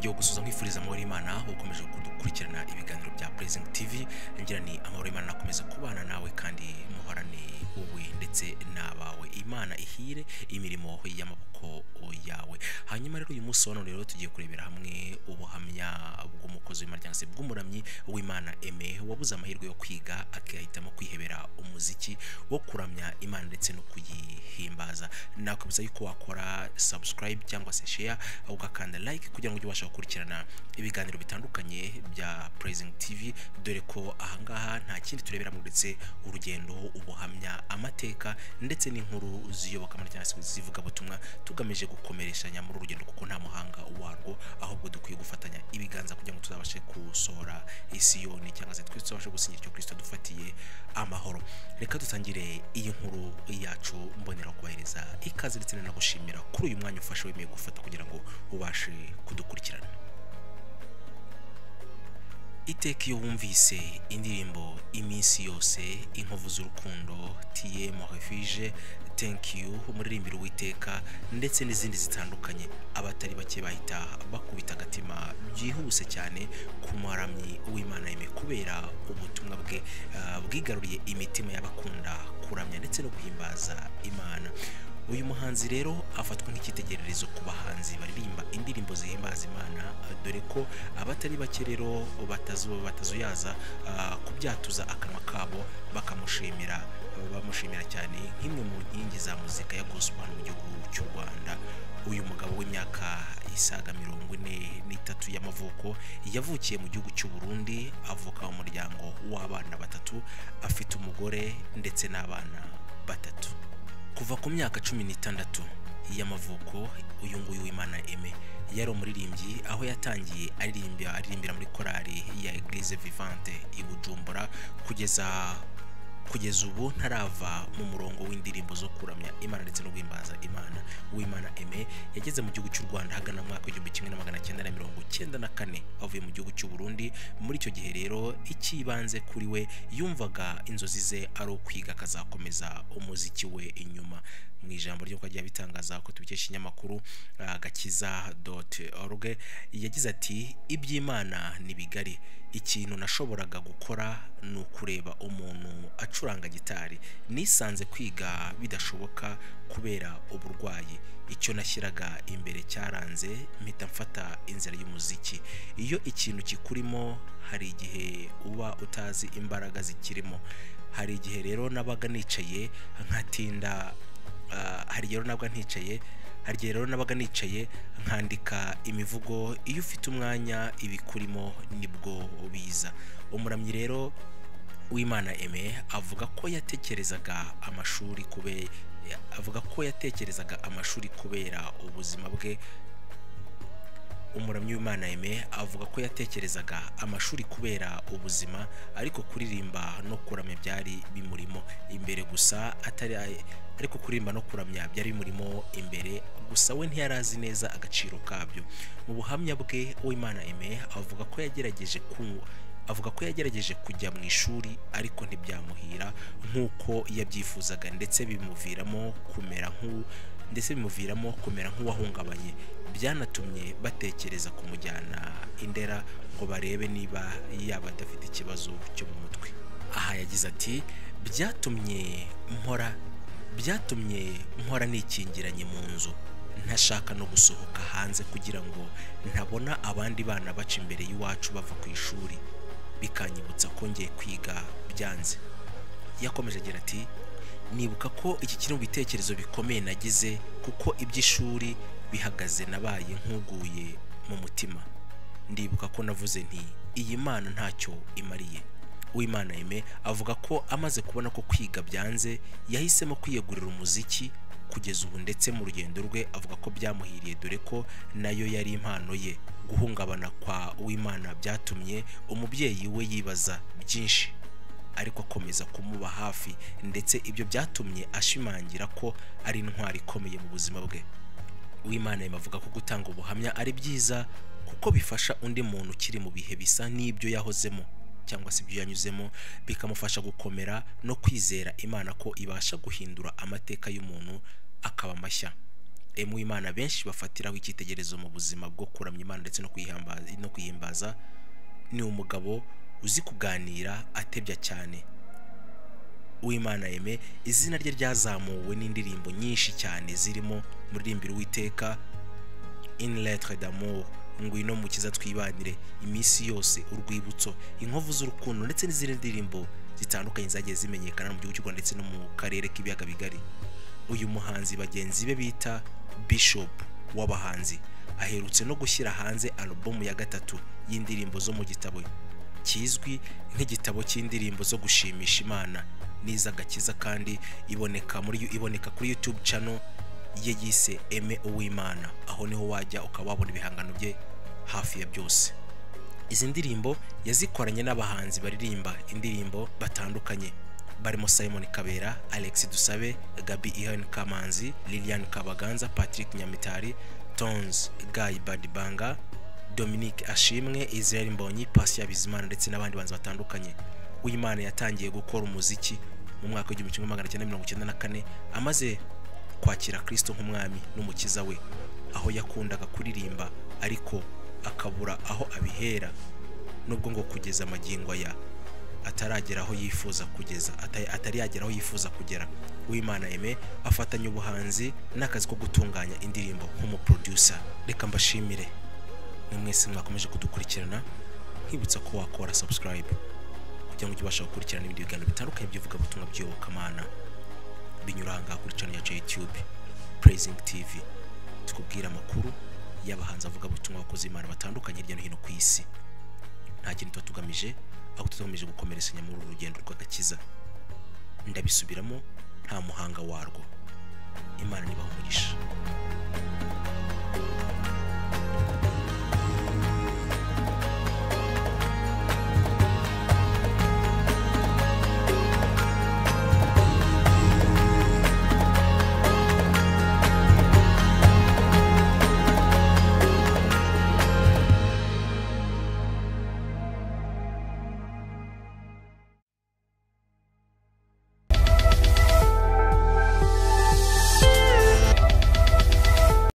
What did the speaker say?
Nongeye gusuza nkwifuriza amahoro y'Imana ukomeje kudukurikirana ibiganiro bya Praising TV. Ngira ni amahoro y'Imana akomeza kubana nawe kandi muhorane wowe ndetse n'abawe. Imana ihire imirimo y'amaboko yawe. Hanyuma rero uyu munsi wa none rero tugiye kurebera hamwe ubuhamya bw'umukozi w'Imana cyangwa se bw'umuramyi w'Imana Aime wabuze amahirwe yo kwiga akahitamo kwihebera umuziki wo kuramya Imana ndetse no kuyihimbaza. Nakwibutsa yuko wakora subscribe cyangwa se share, ugakanda like kugira ngo ujye ubasha gukurikirana ibiganiro bitandukanye bya Praising TV, dore ko ahangaha nta kindi tureberamo uretse urugendo, ubuhamya, amateka ndetse n'inkuru z'iyobokamana cyangwa se zivugabutumwa, tugamije gukomereshanya muri urugendo kuko nta muhanga warwo, ahubwo dukwiye gufatanya ibiganza kugira ngo tuzabashe gusohora isiyoni cyangwa se twese tuzabashe gusinyira icyo Kristo dufatiye amahoro. Reka dutangire iyi nkuru yacu mbonera kubahiriza ikaze ndetse nanagushimira kuri uyu mwanya ufashe wemeye gufata kugira ngo ubashe kudukurikirana. Iteka iyo wumvise indirimbo Iminsi Yose, Inkovu z'Urukundo, Tu es mon refuge, Thank You, Umuririmbire Uwiteka ndetse n'izindi zitandukanye, abatari bake bahita bakubita agatima byihuse cyane ku muramyi w'Imana Aime kubera ubutumwa bwe bwigaruriye imitima y'abakunda kuramya ndetse no guhimbaza Imana. Uyu muhanzi rero afatwa nk'icyitegererezo ku bahanzi baririmba indirimbo zihimbaza Imana, dore ko abatari bake rero batazuyaza kubyatuza akanwa kabo bakamushimira, bamushimira cyane nk'imwe mu nkingi za muzika ya gospel mu gihugu cy'u Rwanda. Uyu mugabo w'imyaka isaga 43 y'amavuko yavukiye mu gihugu cy'u Burundi, avuka mu muryango w'abana batatu, afite umugore ndetse n'abana batatu. Kuva ku myaka 16 y'amavuko uyu nguyu w'Imana Aime yari umuririmbyi, aho yatangiye aririmbira muri korali ya Eglise Vivante i Bujumbura kugeza ubu ntarava mu murongo w'indirimbo zo kuramya Imana ndetse no guhimbaza Imana. Uwimana Aime yageze mu gihugu cy'u Rwanda hagana mu mwaka 1994 avuye mu gihugu cy'u Burundi. Muri icyo gihe rero ikibanze kuri we yumvaga inzozi ze ari ukwiga akazakomeza umuziki we inyuma. Mu ijambo ryo kujya bitangaza ko tubikesha ikinyamakuru gakiza.org yagize ati: "Iby'Imana ni bigari, ikintu nashoboraga gukora ni ukureba umuntu acuranga gitari. Nisanze kwiga bidashoboka kubera uburwayi, icyo nashyiraga imbere cyaranze mpita mfata inzira y'umuziki. Iyo ikintu kikurimo hari igihe uba utazi imbaraga zikirimo. Hari igihe rero nabaga nicaye nkatinda, hari igihe rero nabaga nicaye nkandika imivugo. Iyo ufite umwanya ibikurimo nibwo biza." Umuramyi rero w'Imana Aime avuga ko yatekerezaga amashuri kubera ubuzima bwe. Umuramyi w'Imana Aime avuga ko yatekerezaga amashuri kubera ubuzima, ariko kuririmba no kuramya byari bimurimo imbere gusa atari ariko kuririmba no kuramya byari bimurimo imbere gusa we ntiyarazi neza agaciro kabyo. Mu buhamya bwe Uwimana Aime avuga ko yagerageje kujya mu ishuri ariko ntibyamuhira nk'uko yabyifuzaga, ndetse bimuviramo kumera nk'uwahungabanye. Byanatumye batekereza kumujyana Indera ngo barebe niba yaba adafite ikibazo cyo mu mutwe. Aha yagize ati: byatumye mpora nikingiranye mu nzu, ntashaka no gusohoka hanze kugira ngo ntabona abandi bana baca imbere y'iwacu bava ku ishuri, bikanyibutsa ko ngiye kwiga byanze. Yakomeje agira ati: "Nibuka ko iki kiri mu bitekerezo bikomeye nagize, kuko iby'ishuri bihagaze nabaye nkuguye mu mutima. Ndibuka ko navuze nti iyi Mana ntacyo imariye." Uwimana Aime avuga ko amaze kubona ko kwiga byanze yahisemo kwiyegurira umuziki kugeza ubu, ndetse mu rugendo rwe avuga ko byamuhiriye dore ko nayo yari impano ye. Guhungabana kwa Uwimana byatumye umubyeyi we yibaza byinshi, ariko akomeza kumuba hafi, ndetse ibyo byatumye ashimangira ko ari intwari ikomeye mu buzima bwe. Uwimana Aime avuga ko gutanga ubuhamya ari byiza kuko bifasha undi muntu ukiri mu bihe bisa n'ibyo yahozemo cyangwa se ibyo yanyuzemo, bikamufasha gukomera no kwizera Imana ko ibasha guhindura amateka y'umuntu akaba mashya. Aime Uwimana benshi bafatiraho icyitegererezo mu buzima bwo kuramya Imana ndetse no kwihimbaza. Ni umugabo uzi kuganira atebya cyane. Uwimana Aime izina rye ryazamuwe n'indirimbo nyinshi cyane zirimo Muririmbire Uwiteka, Une lettre d'amour, Ngwino Mukiza Twibanire, Iminsi Yose, Urwibutso, Inkovu z'Urukundo ndetse n'izindi ndirimbo zitandukanye zagiye zimenyekana mu gihugu cy'u Rwanda ndetse no mu karere k'ibiyaga bigari. Uyu muhanzi bagenzi be bita Bishop w'abahanzi aherutse no gushyira hanze alubumu ya 3 y'indirimbo zo mu gitabo kizwi nk'igitabo cy'indirimbo zo gushimisha Imana n'iz'agakiza, kandi iboneka kuri YouTube channel ye yise Aime Uwimana. Aho niho wajya ukaba wabona ibihangano bye hafi ya byose. Izi ndirimbo yazikoranye n'abahanzi baririmba indirimbo batandukanye barimo Simon Kabera, Alex Dusabe, Gaby Irene Kamanzi, Lilian Kabaganza, Patrick Nyamitari, Tonzi, Guy Badibanga, Dominique Ashimwe, Israel Mbonyi, Patient Bizimana ndetse n'abandi banzi batandukanye. Uwimana yatangiye gukora umuziki mu mwaka w'1994 amaze kwakira Kristo nk'umwami n'umukiza we, aho yakundaga kuririmba ariko akabura aho abihera, nubwo ngo kugeza amagingo aya ataragera aho yifuza kugeza, atari yagera aho yifuza kugera. Uwimana Aime afatanya ubuhanzi n'akazi ko gutunganya indirimbo nk'umuproducer. Reka mbashimire mwe mwese mwakomeje kudukurikirana, nkibutsa ko wakora subscribe kugira ngo ujye ubasha gukurikirana ibindi biganiro bitandukanye by'ivugabutumwa by'iyobokamana binyura aha ngaha kuri channel yacu ya YouTube Praising TV. Tukubwira amakuru y'abahanzi avugabutumwa, abakozi b'Imana batandukanye hirya no hino ku isi. Nta kintu tuba tugamije, ahubwo tugamije gukomerezanya muri uru rugendo rw'agakiza. Ndabisubiramo, nta muhanga warwo. Imana nibaha umugisha.